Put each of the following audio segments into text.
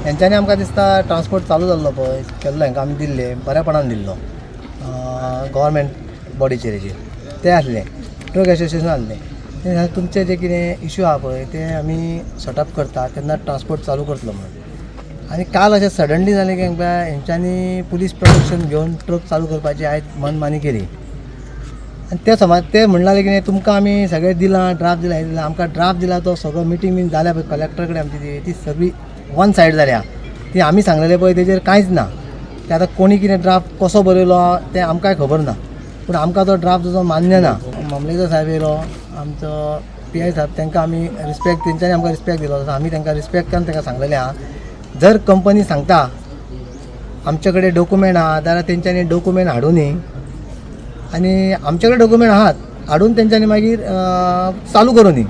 हेंच्यांनी आमकां दिसता ट्रान्सपोर्ट चालू जाल्लो पळय केल्लो, हेंकां आमी दिल्ले बऱ्यापणान दिल्लो गव्हर्मेंट बॉडीचेर हेजेर ते आसले, ट्रक एसोसिएशन आसलें. ते तुमचे जे कितें इशू आहा पळय ते आमी सॉर्ट आउट करता तेन्ना ट्रान्सपोर्ट चालू करतलो म्हणून. आनी काल अशें सडनली जालें की हेंच्यांनी पुलीस प्रोटेक्शन घेवन ट्रक चालू करपाची आयज मनमानी केली. आनी ते समज ते म्हणलाले की तुमकां आमी सगळें दिलां, ड्राफ्ट दिला, हें दिलां, आमकां ड्राफ्ट दिला तो सगळो मिटींग बीन जाल्या पळय कलेक्टर कडेन आमची ती सगळी वन सायड जाल्या. ती आमी सांगलेलें पळय तेजेर कांयच ना. ते आतां कोणी कितें ड्राफ्ट कसो बरयलो तें आमकांय खबर ना, पूण आमकां तो ड्राफ्ट तसो मान्य ना. मामलेदार साहेब येयलो, आमचो पी I साहेब, तांकां आमी रिस्पेक्ट, तेंच्यांनी आमकां रिस्पेक्ट दिलो, तसो आमी तांकां रिस्पेक्ट करून तांकां सांगलेलें आहा, जर कंपनी सांगता आमचे कडेन डॉक्युमेंट आहा जाल्यार तेंच्यांनी डॉक्युमेंट हाडूनी आनी आमचे कडेन डॉक्युमेंट आहात हाडून तेंच्यांनी मागीर चालू करूनी.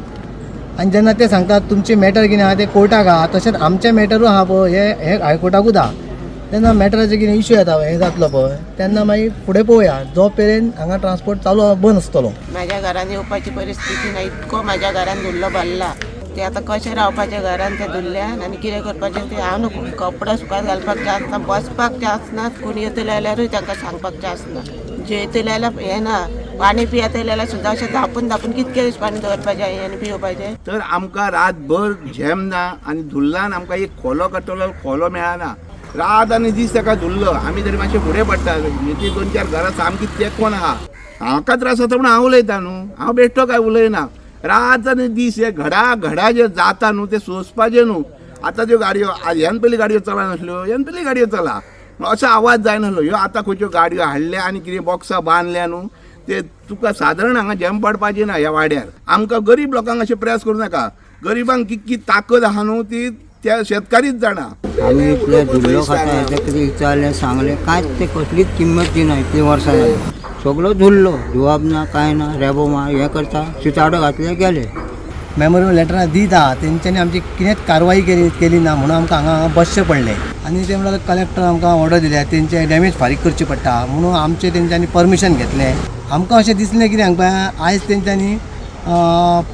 आनी जेन्ना ते सांगतात तुमचें मॅटर कितें आहा तें कोर्टाक आहा, तशेंच आमचें मॅटरूय आहा पळय हे हे हायकोर्टाकूच आहा, तेन्ना मॅटराचेर कितें इशू येता हें जातलो पळय तेन्ना मागीर फुडें पळोवया. जो मेरेन हांगा ट्रान्सपोर्ट चालू आहा बंद आसतलो. माझ्या घरान येवपाची परिस्थिती ना, इतको माझ्या घरान धुल्लो भरला. ते आतां कशें रावपाचें घरान ते धुल्ल्यान आनी कितें करपाचें तें हांव नको. कपडे सुकात घालपाक चान्स ना, बसपाक चान्स ना, कोण येतले जाल्यारूय तांकां सांगपाक चान्स ना. जेयतले जाल्यार हें ना, पाणी पियेतले जाल्यार सुद्दां अशें धांपून धांपून कितके दीस पाणी दवरपाचें आनी पिवपाचें. तर आमकां रातभर झेम ना आनी धुल्लान आमकां एक खोलो काडटलो खोलो मेळना. रात आनी दीस ताका धुल्लो. आमी तरी मातशे फुडें पडटा, ती दोन चार घरां सामकी तेंकोन आहा. म्हाका त्रास जाता म्हणून हांव उलयता न्हू, हांव बेश्टो काय उलयना. रात आनी दीस हे घडा घडा जे जाता न्हू ते सोंसपाचें न्हू. आतां त्यो गाडयो ह्यान पयलीं गाडयो चलनासल्यो, ह्यान पयलीं गाडयो चला असो आवाज जायनासलो. ह्यो आतां खंयच्यो गाडयो हाडल्या आनी कितें बॉक्सां बांदल्या न्हू ते तुका सादारण हांगा झेम पडपाची ना ह्या वाड्यार. आमकां गरीब लोकांक अशें प्रेस करूं नाका. गरिबांक कितकी ताकद आहा न्हू ती त्या शेतकारीच जाणा. आमी इतले धुल्लो खाता, हेजें कितें विचारलें सांगलें कांयच ते कसलीच किंमत दिना. इतलीं वर्सां जालीं सगलो धुल्लो, धुवप ना कांय ना, रेबो मार हें करता, सिताडो घातले गेले. मेमोरियल लेटरां दिता तेंच्यांनी आमची कितेंच कारवाई केली केली ना म्हणून आमकां हांगा हांगा बसचें पडलें. आनी ते म्हणल्यार कलेक्टर आमकां ऑर्डर दिल्या तेंचे डॅमेज फारीक करची पडटा म्हणून आमचें तेंच्यांनी परमिशन घेतलें. आमकां अशें दिसलें कितें हांगा आयज तेंच्यांनी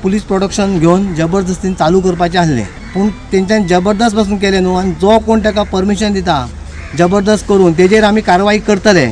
पुलीस प्रोडक्शन घेवन जबरदस्तीन चालू करपाचें आसलें, पूण तेंच्यांनी जबरदस्त पासून केलें न्हू. आनी जो कोण ताका परमिशन दिता जबरदस्त करून तेजेर आमी कारवाई करतले.